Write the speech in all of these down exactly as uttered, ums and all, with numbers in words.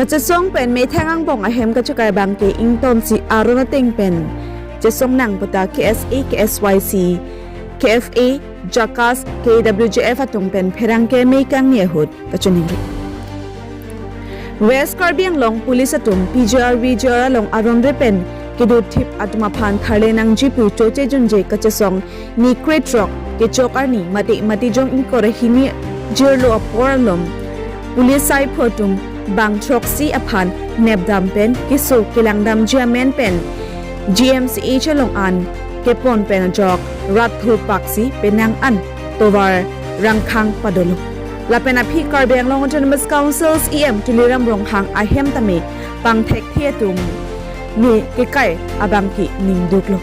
Kachesong pen methang angbong ahem kachekai abangke ingtonsi aron ateng pen chesong nang puta K S A, K S Y C, K F A, JACAS, K W J F atum pen pherangke mei kangni ahut kachiningri. West Karbi Anglong Police atum P G R V G R along aron re pen kedo thip atum aphan tharle nangji pu choche junje kachesong ni krethrok kechok arni mate matijong ingkoi ra hini jirlo apor along police saipho atum bang throksi aphan nepdam pen keso kelangdamji amen pen G M C H along an kepon pen ajok rat tho paksi penang an tovar rangkhang padolo. Lapen aphi Karbi Anglong Autonomous Council C E M Tuliram Ronghang ahem tame pangthekthe atum me kekai abangke ningduklo.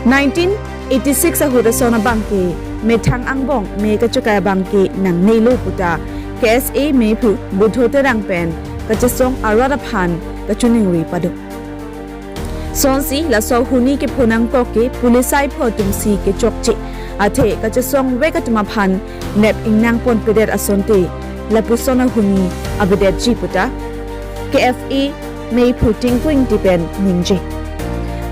Nineteen eighty-six ahut ason abangke methang angbong me kachekai abangke nangnelo puta K S A mephu Budho Terang pen kachesong arat aphan kachiningri pado. Sonsi laso ahuni kepho nangkok ke police saipho atumsi kechokche athe kachesong vek atum aphan nep ingnang ponpedet asonte lapuson ahuni avedetji puta K F A mephu Tinku Ingti pen ningje.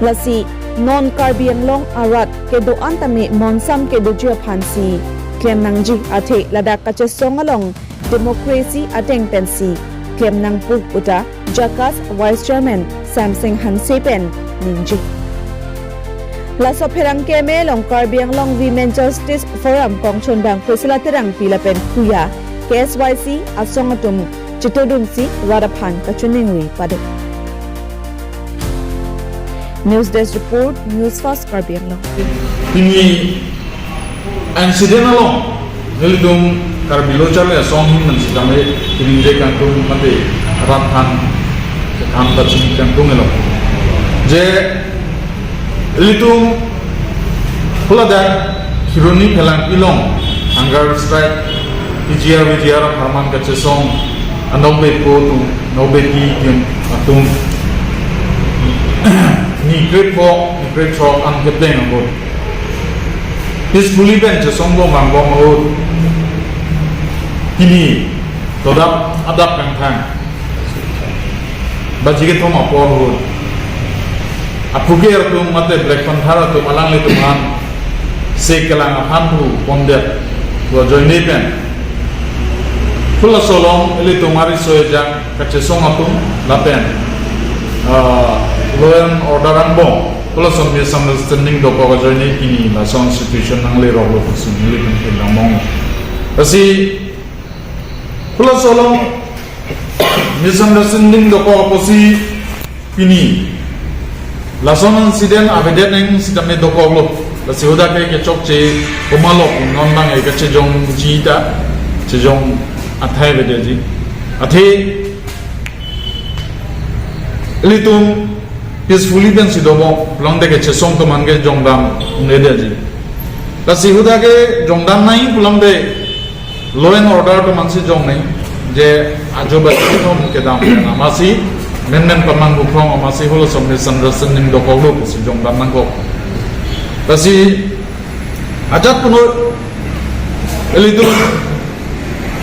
Lasi non Karbi Anglong arat kedo-an tame monsam kedoji aphansi klem nangji athe ladak kachesong along democracy ateng pensi klem nangpo puta JACAS Vice Chairman Samsing Hanse pen ningje. Laso pherangke mei along Karbi Anglong Women Justice Forum kongchonbang Priscilla Terangpi lapen Kuya K S Y C asong atum chetodunsi rat aphan kachiningri pado. News Desk Report, News First Karbi Anglong. Pini incident along nelitum Karbi Lo Charli Asong ahin nang sitame pini de kangtung mate rat aphan kangtung kachini kangtung elo. Je ilitum huladak Kheroni Phelangpi along hunger strike P G R V G R apharman kachesong anokbe po atum nokbe ti atum atum ni krethrok ni krethrok an kepdeng abot peacefully pen chesong bom angbong ahut pini todap adap kangthang baji kethom apor ahut aphuker atum mate Black Panther atum alanglitum aphan se kelang aphan pu pondet pu ajoine pen hulaso along ilitum ariso ejang kachesong atum lapen ah, law and order angbong hulaso misunderstanding dokok ajoine pini lason situation nangleroklo pusi nelitum pindang mong. Lasi hulaso along misunderstanding dokok apotsi pini lason incident avedet nang sitame dokoklo. Lasi hadak ke kechokche komatlo non bang e kachejongji ta chejong athai avedetji. Athe ilitum peacefully pensi dobom pulote kachesong atum an ke jongdam un'edetji. Lasi hadak ke jongdam nai pulote law and order atum ansi jong nai je ajo baji atum kedam pen amatsi menmen pamang bukrong amatsi halaso misunderstanding dokoklo pusi jongdam nangkok. Lasi ajat punoi ilitum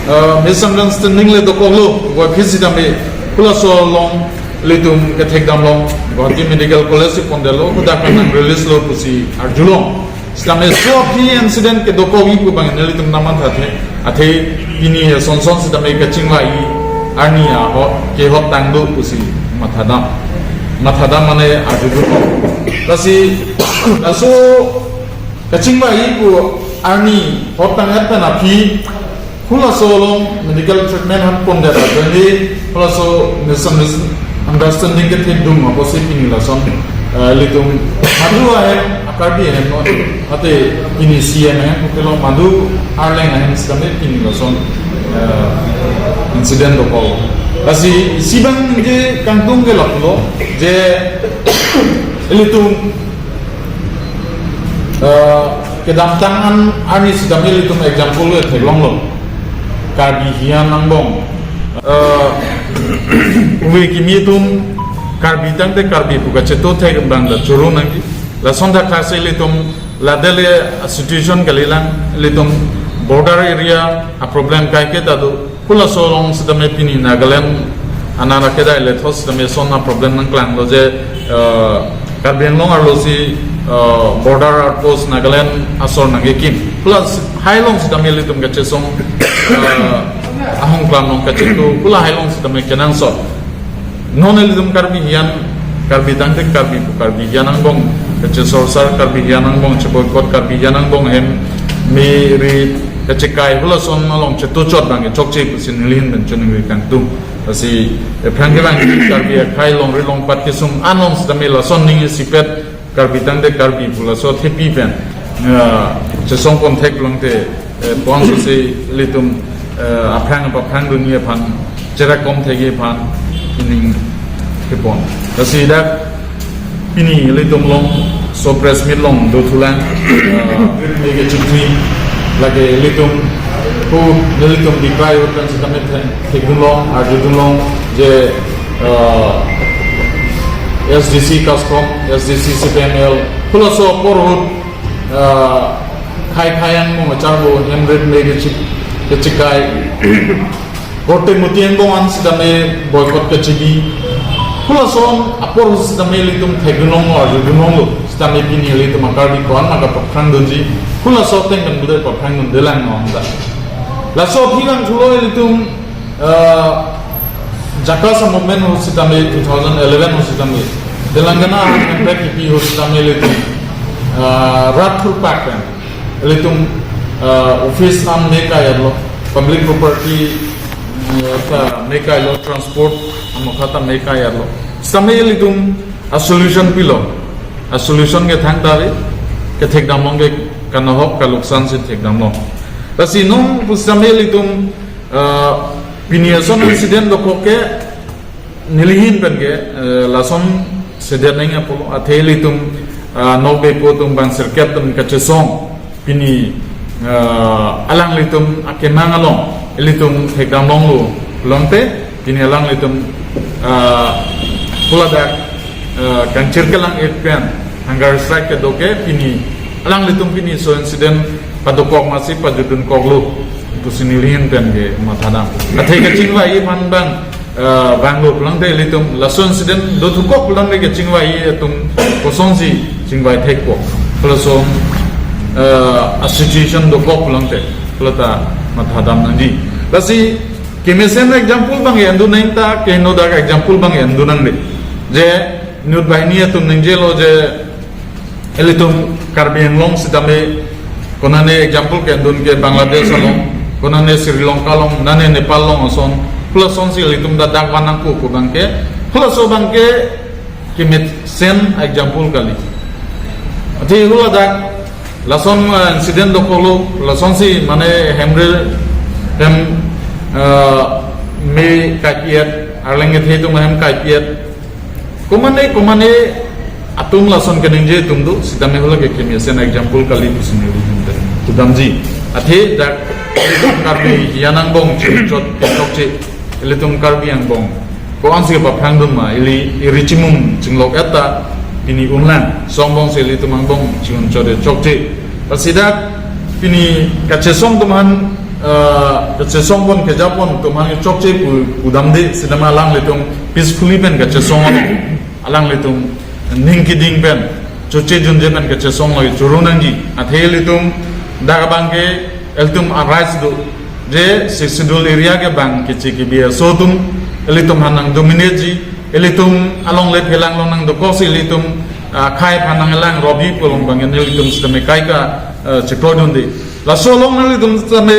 ah, misunderstanding le dokoklo, wa phisi dam e halaso along ilitum kethekdam along Guwahati Medical College si pondetlo, hadak nang release lo pusi arjulong. Sitame so aphi incident kedokokji pu bang nelitum naman thathe, athe pini asonson sitame kachingvai arni ahot kehot tangdo pusi mathadam. Mathadam mane arjulong. Lasi laso kachingvai pu arni hot tang-et pen aphi halaso along medical treatment han pondet ajoine halaso misunderstanding kethekdun apotsi pini lason eh, ilitum madu ahem a Karbi ahem non ate pini C M ahem hotel madu arleng ahem sitame pini lason eh, incident dokok. Lasi isi bang je kangtung ke lapulo je ilitum eh, kedamtang an arni sitame ilitum example le theklonglo. Karbi hian angbong. Eh, uve kimi atum Karbi tangte Karbi pu kacheto thek bang ta choro nangji. Lason thakthak si ilitum ladak le situation kalilang ilitum border area a problem kaike ta do. Halaso along sitame pini Nagaland aner akedai lethos sitame lason aproblem nangklanglo je, eh, Karbi Anglong arlosi, eh, border outpost Nagaland asor nangkekim. Hala si-, hai along sitame ilitum kachesong, eh, ahong klam along kachetu, hala hai along sitame kenangsot. Non ilitum Karbi hian, Karbi tangte Karbi pu Karbi hian angbong kachesorsar, Karbi hian angbong cheboycott, Karbi hian angbong hem meri kachekai, halason along chetuchot abang chokche pusi neli ahin pen choningri kangtung. Lasi, eh, aphrang kevang Karbi akhei longri longpat kesung anong sitame lason ning isipet Karbi tangte Karbi pu laso thepi pen, eh, chesong pon thek longte, eh, pon si ilitum, eh, aphrang aphrang dunia aphan cherak kom thekji aphan ining kepon. Lasi dak pini ilitum along laso press meet along dothulang, eh, neke chukni lake ilitum ko ilitum bikrai utan sitame thek-, thekdunlong, arjudunlong je, eh, S D C Kaskom, S D C C P M L, halaso apor ahut, eh, khei khei angbong acharbo hem rit me kechik-, kechikai. Korte muti angbong an sitame boycott kachebi. Halason apor sitame ilitum thekdunlonglo, arjudunlonglo. Sitame pini ilitum a-Karbi ko-an ma kapaphrang dunji. Halaso ateng kan bude paphrang dundelang non da. Laso aphi vangthulo ilitum, eh, Jakasa movement ahut sitame two thousand eleven ahut sitame Telangana ahan contract kipi ahut sitame ilitum, eh, rat thurpak pen ilitum, eh, office an me kai-etlo, public property, eh, ta me kailo, transport amokha ta me kai-etlo. Sitame ilitum a-solution pilo. A-solution ke thangta ave, kethekdamlong ke kanohok kaloksan si thekdamlong. Lasi non pusitame ilitum, eh, pini ason incident dokok ke neli ahin pen ke, eh, lason sedetneng apotlo, athe ilitum, ah, nokbe po atum bang sirkep atum kachesong pini, ah, alanglitum akemang along ilitum thekdamlonglo pulangte pini alanglitum, ah, haladak, ah, kangchir kelang-ik pen hunger strike kedo ke pini alanglitum pini laso incident padokok masi pajudunkoklo pusi neli ahin pen ke mathadam. Athe kachingvai aphan bang, eh, vanglo pulangte ilitum laso incident dothukok pulangte kachingvai atum kosonsi chingvai thekpo. Halaso, eh, a-situation dokok pulangte hala ta mathadam nangji. Lasi kemesen example bang endun nang ta, kehingno dak example bang endun nang de. Je inut banghini atum ningjelo je ilitum Karbi Anglong sitame konane example kendun ke Bangladesh along, konane Sri Lanka along, nane Nepal along ason, halason si ilitum ta dak van nangpo pu abang ke, halaso abang ke kemesen example kali. Athe haladak lason, eh, incident dokoklo, lasonsi mane hem rit, hem, eh, me kaipet, arleng kethe atum hem kaipet, komane, komane atum lason keningje atum do, sitame hala ke kemesen example kali pusi neli ahin pen kedamji. Athe dak Karbi hian angbong chingchot ke chokche, ilitum Karbi angbong ko-ansi paphrang dun ma, ili iri chimum chinglok-et ta pini unlang, laso angbong si ilitum angbong chi-un chode chokche. Lasi dak pini kachesong atum aphan, eh, kachesong pon keja pon atum aphan chokche pu, pudamde, sitame alanglitum peacefully pen kachesong along alanglitum ning keding pen, choche junje pen kachesong lagi choro nangji. Athe ilitum dak abang ke ilitum a-rights do, je Sixth Schedule area ke bang keche kebi aso atum ilitum aphan nang dominate ji, ilitum alongle phelang along nangdokok si ilitum, ah, khei aphan nanglang robi pu along abang ilitum sitame kai ka, eh, cheprodunde. Laso along nelitum sitame,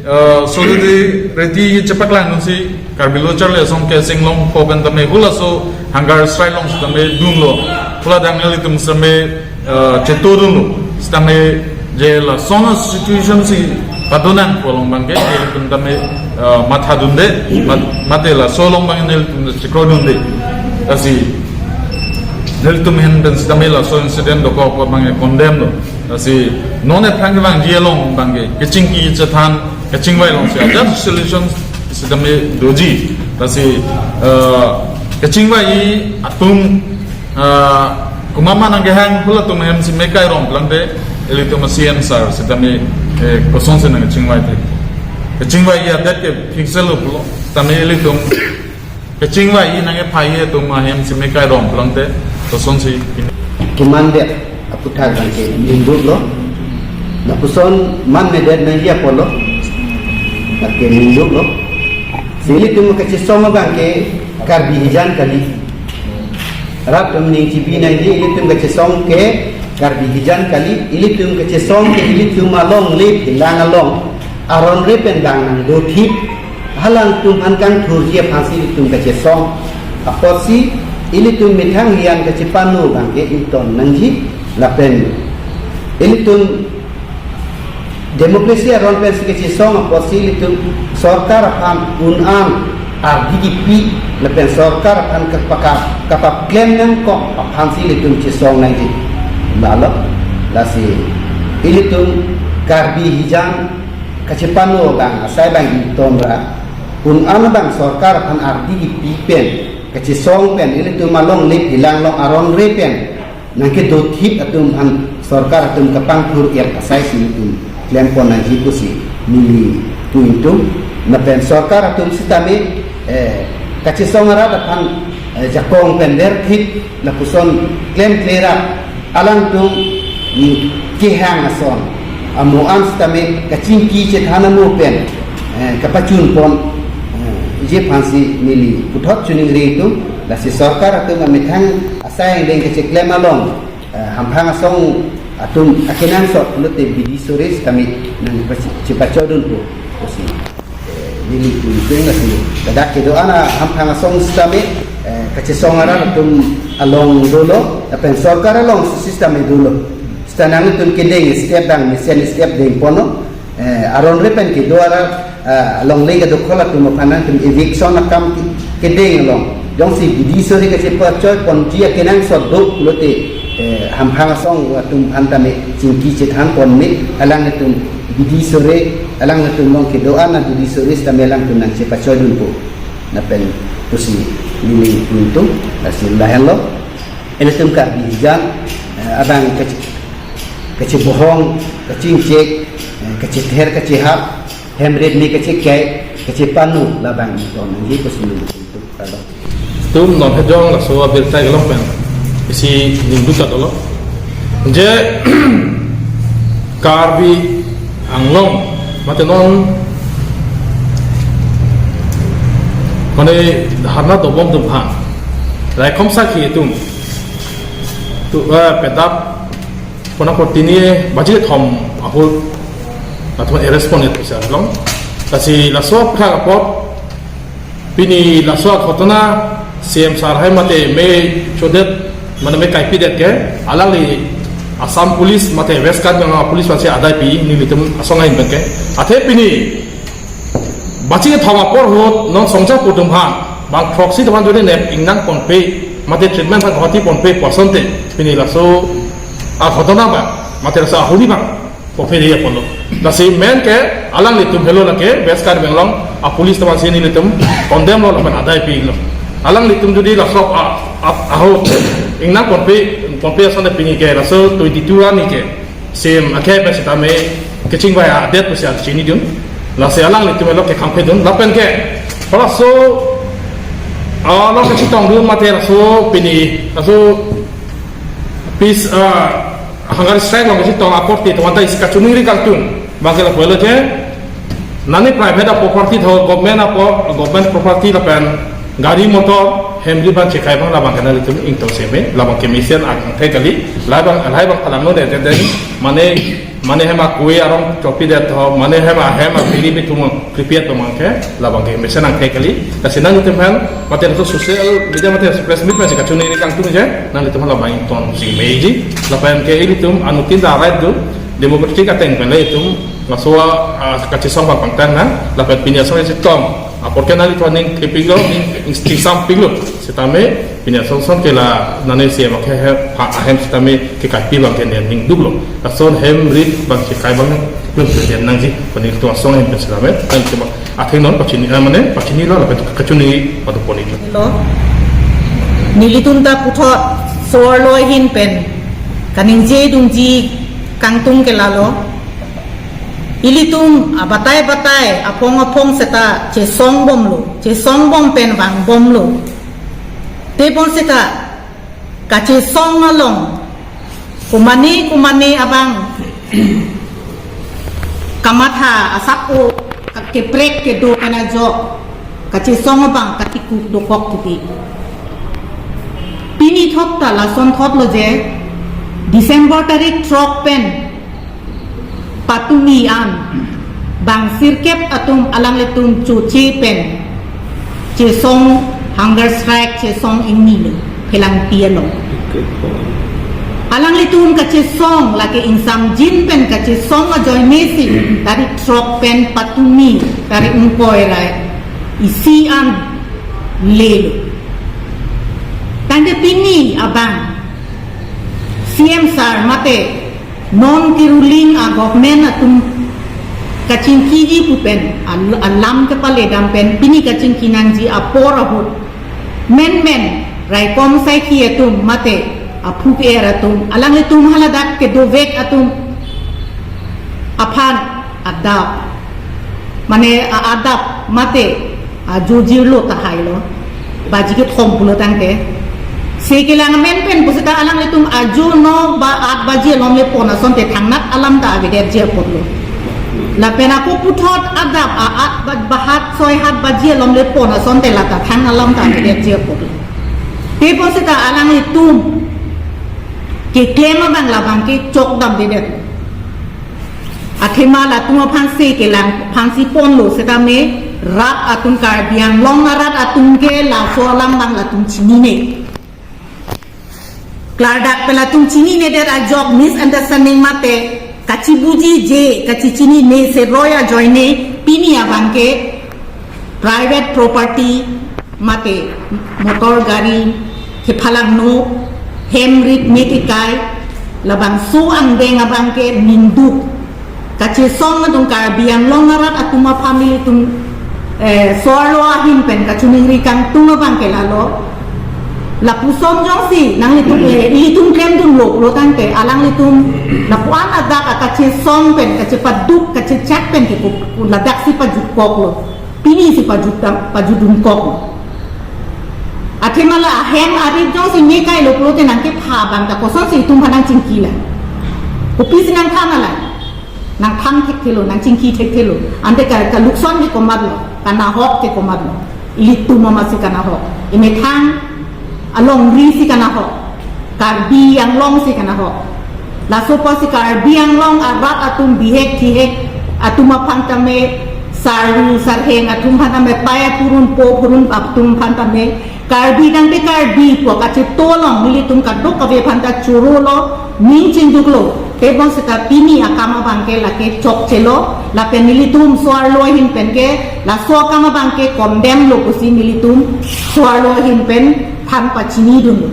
eh, solidarity chepaklang dunsi Karbi Lo Charli Asong Council along ko pen tame halaso hunger strike along sitame dunlo. Haladak nelitum sitame, eh, chetu dunlo. Sitame je lason a-situation si padonang pu along abang ke nelitum tame, eh, mathadunde, mat-, mate laso along abang nelitum chekrodunde. Lasi nelitum ahin pen sitame laso incident dokok abang condemn lo. Lasi non aphrang kevangji along abang ke kachingki chethan, kachingvai alongsi ajat solution sitame doji. Lasi, eh, kachingvai atum, eh, komat ma nangkehang halatum ahemsi me kai rong plangte ilitum a-C M sir sitame, eh, kosonsi nangchingvai thek. Kachingvai adet ke phingselo pulo. Tame ilitum kachingvai nangkephai atum ahem seme kairong pulote, kosonsi pini. Kemandet aputhak abang ke ningduklo. Lapuson manmedet nangji apotlo. Abang ke ningduklo. Si ilitum kachesong abang ke Karbi hijan kali. Rat atum ning chibi nangji, ilitum kachesong ke Karbi hijan kali, ilitum kachesong ke ilitum alongle phelang along aron re pen bang nangdothip, halangtum aphan kangthurji aphansi ilitum kachesong. Apotsi ilitum methang hijan kachepano abang ke ington nangji lapen ilitum democracy aron pensi kachesong apotsi ilitum sorkar aphan un-an ardi kipi lapen sorkar aphan kapaka-, kapaklem nangkok aphansi ilitum chesong nangji. Lalo, lasi ilitum Karbi hijan kachepano abang asai abang ington ra, un-an abang sorkar aphan ardi kipi pen kachesong pen ilitum alongle phelang along aron re pen nangkedothip atum aphan sorkar atum kapangthur-et asaisi ilitum klempon nangji pusi neli pu ingtung. Lapen sorkar atum sitame, eh, kachesong arat aphan, eh, jakong pen derthip lapuson klemkle ra alangtum, mm, kehang ason amo an sitame kachingki chethan amo pen, eh, kapachunpon, eh, ji aphansi neli puthot choningri ingtung. Lasi sorkar atum amethang asai angdeng kacheklem along, eh, hamphang asong atum akenangsot pulote bidi sore sitame nangpachi-, chepachoi dunpo pusi, eh, neli pu ingtung. Lasi ladak kedo-an hamphang asong sitame, eh, kachesong arat atum along dolo, lapen sorkar alongsi sitame dolo. Sita nangtum kedeng step abang mesen step dengponlo. Eh, aron re pen kedo arat, eh, alongle kedo khol atum aphan nangtum eviction akam ke-, kedeng along jongsi bidi sore kachepachoi ponji akenangsot do pulote, eh, hamphang asong atum aphan tame chingki chethan pon me, alanglitum bidi sore, alanglitum along kedo-an abidi sore sitame alangtum nangchepachoi dunpo. Lapen pusi neli pu ingtung, lasi lahenlo. Ilitum Karbi hijan, eh, abang kache-, kachebohong, kachingchek, eh, kachether, kachehap, hem rit me kachekai, kachepano labang ington nangji pusi neli pu ingtung. Kardom. Itum non hejong laso abirta kelong pen isi ningduk ta dolo. Je Karbi Anglong mate non mane dharna dobom atum aphan raikom sakhi atum tu, eh, pedap pona kortini baji thom ahut atum arrest pon-et pusi arlong. Lasi laso aphrang apot pini laso aghotona C M sir hai mate me chodet mane me kaipidet ke alangli Assam Police mate West Karbi Anglong Police aphansi adai pi nelitum asong ahin abang ke. Athe pini baji thom apor ahut non songja pu atum aphan bang proxy atum aphan jodi nep ingnang ponpe mate treatment aphan Guwahati ponpe pu asonte pini laso aghotona abang mate laso ahuni abang ponpe dia ponlo. Lasi men ke alanglitum helo lake West Karbi Anglong a police atum aphansi nelitum condemn lo lapen adai pilo. Alanglitum jodi laso a, a, ahut ingnang ponpe, ponpe asonte pini ke laso twenty-two arni ke C M akhei pen sitame kachingvai adet pusi chinidun. Lasi alanglitum helo ke kangpedun. Lapen ke laso, ah, lo kachetongdun mate laso pini laso peace, ah, hunger strike along kachetong apor te atum aphan ta isi kachiningri kangtung abang ke lapu helo je nani private a property tho government a pro-, government property lapen gari motor hem rit abang chekai abang labang ke nanglitum ingtong seme labang ke mesen angthek kali labang lahai abang palangno de de de mane mane hem akui arong chopidet tho mane hem ahem abiri bithung prepare abang ke labang ke mesen angthek kali. Lasi nanglitum aphan mate laso social media mate press meet mate kachiningri kangtung je nanglitum aphan labang ingtong si meji lapen ke ilitum anuttin ta right do democratic ateng pen le itum laso a, ah, kachesong abang pangtang na lapen pini asong chetong apor ke nanglitum aning thepiklo ning ingsam piklo sitame pini asong ason ke la nane C M akhei he, ha, ahem sitame ke kaipi abang ke ningduklo. Lason hem rit abang chekai abang ningduk nangji pini tu asong ahem pen sitame nanglitum atheng non pachini, eh, mane pachinilo lapen kachini padu poni. Lo. Nelitum ta puthot so-arlo ahin pen kaningje dunji kangtung ke lalo. Ilitum abatai batai aphong aphong seta chesong bomlo, chesong bom pen vang bomlo. Tebon seta kachesong along komane komane abang kamatha asap o keprek kedo pen ajok kachesong abang katikuk dokok titi. Pini thopta lason thoplo je December tarik throk pen patumi an bang sirkep atum alanglitum choche pen chesong hunger strike chesong ingnilo Phelangpi along. Alanglitum kachesong lake ingsamjin pen kachesong ajoine si tarik throk pen patumi tarik ingkoi ra isi an lelo. Tangte pini abang C M sir mate non ke ruling a government atum kachingkiji pu pen al-, alam kepaledam pen pini kachingki nangji apor ahut menmen raikom saikhi atum mate aphu-er atum alanglitum haladak kedovek atum aphan adap mane a-, adap mate ajo jirlo tahailo. Baji kethom pulo tangte. Se kelang amen pen pusita alanglitum ajo no ba at baji alom le pon asonte thangnat alam ta avedetji apotlo. Lapen ako puthot adap a at ba-, bahat soi hat baji alom le pon asonte lata thang alam ta avedetji apotlo. Tebon seta alanglitum keklem abang labang ke chokdamdedet. Athema latum aphansi kelang aphansi ponlo setame rat atum Karbi Anglong arat atum ke laso alam abang latum chinine. Klardak pen latum chininedet ajok misunderstanding mate kachibuji je kachichinine seroi ajoine pini abang ke private property mate motor gari kephalangno hem rit me kekai labangso angdeng abang ke ningduk kachesong atum Karbi Anglong arat atum a family atum eh, so-arlo ahin pen kachiningri kangtung abang ke lalo. Lapuson jongsi nanglitum le ilitum klemdunlo pulo tangte alanglitum lapu-an adak a kachesong pen kachepaduk kachechak pen ke ku-, ku ladaksi pajutkoklo. Pini si pajut dam, pajutdun kok. Athema la ahem arit jongsi me kailo pulote nangkepha abang ta kosonsi itum aphan nangchingki la. Kopisi nangthan la. Nangthan thekthelo, nangchingki thekthelo. Ante ka, kalukson ke komatlo, kanahok ke komatlo. Ilitum amatsi kanahok. Imethang alongri si kanahok. Karbi Anglong si kanahok. Laso apotsi Karbi Anglong arat atum bihek thihek atum aphan tame sarlu sarheng atum aphan tame paya purun po purun atum aphan tame Karbi tangte Karbi pu kachetong along nelitum kadokave aphan ta chorolo ning chingduklo tebon seta pini akam abang ke lake chokchelo lapen nelitum so-arlo ahin pen ke laso akam abang ke condemn lo pusi nelitum so-arlo ahin pen than pachinidunlo.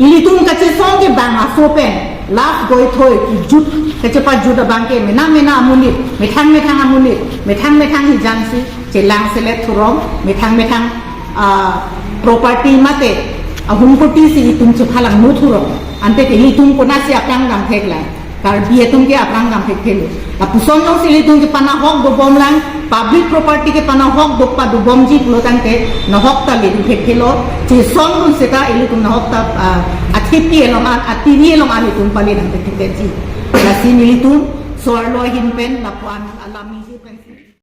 Ilitum kachesong ke bang aso pen last goithoi kejut kachepajut abang ke mena mena amonit methang methang amonit methang methang hijang si chelang selet thurong methang methang ah, property mate ahum koti si itum chephalangno thurong ante ke ilitum konatsi aphrang dam theklang. Karbi atum ke aphrang dam thekthelo. Lapuson jongsi ilitum ke panahok dobomlang, public property ke panahok dopadobomji pulo tangte, nahok ta ledun thekthelo, chesongdun seta ilitum nahok ta, ah, athepi along an, ativi along an itum pale dam thekthekji. Lasi nelitum, so-arlo ahin pen, lapu-an.